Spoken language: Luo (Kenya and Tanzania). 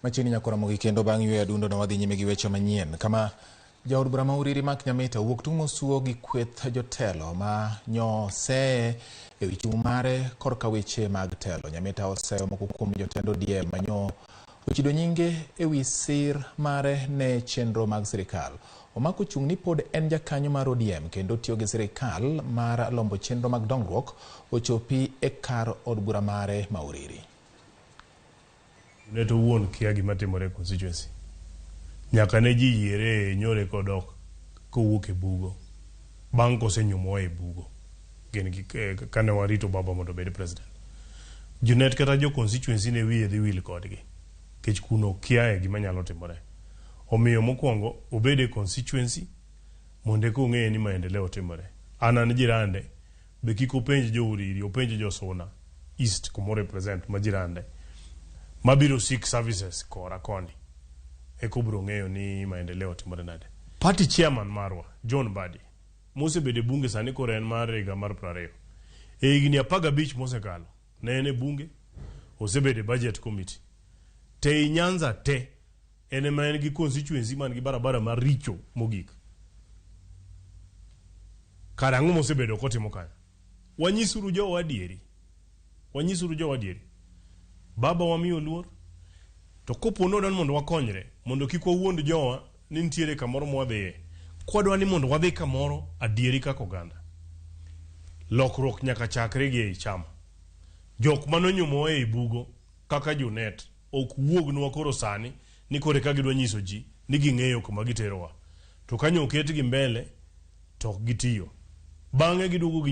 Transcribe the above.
Machiegni nyako Ramogi kendo bang' yweyo adundo no wadhi nyime gi weche manyien kama jaod bura ma Uriri Mark Nyamita owuok tung' mosuo gi kweth jotelo ma nyo seye e wi chung' mare korka weche mag telo. Nyamita oseyo moko kuom jotend ODM ma nyo ochido nyinge e wi sir mare ne chenro mag sirikal. Omako chung' ni pod en jakanyo mar ODM kendo tiyo gi sirikal mar lombo chenro mag dongruok ochopi e kar od bura mare ma Uriri. Junet owuon kia gima timore e constituency. Nyaka ne ji yiere e nyore kodok kowuok e bugo. Bang' kosenyumowa e bugo. Gin gi kane warito baba mondo obed president. Junet kata jo constituency ne wiye dhi wil kodgi. Nikech kuno kiae gima nyalo timore. Omiyo mokwongo obed e constituency mondo eka ong'e ni maendeleo timore. An an jirande be kik openj jo Uriri, openj jo Suna East kuma o represent ma jirande mabiro seek services kora koni eka obiro ng'eyo ni maendeleo timore nade. Party chairman marwa John Mbadi mosebedo e bunge sani koro en mar higa mar 20. E higni 15 mosekalo ne en e bunge, osebedo e budget committee. To ei Nyanza te en ema en gi constituency man gi barabara maricho mogik. Kare ang'o mosebedo kotimo kanyo? Wanyisuru jowa adieri. Wanyisuru jowa adieri. Baba wamiyo luor. To kopo ni wadwa ni mondo wakonyre, mondo kik wawuond jowa ni nitiere kamoro mwadhiye. Kwadwa ni mondo wadhi kamoro adieri kaka oganda. Lokruok nyaka chakre gi ei chama. Jok manonyumowa ei bugo kaka Junet ok wuognwa koro sani ni koro eka gidwa nyiso ji ni ging'eyo kuma giterowa. To kanyo oketgi mbele to ok gitiyo. Bang'e giduogo gi.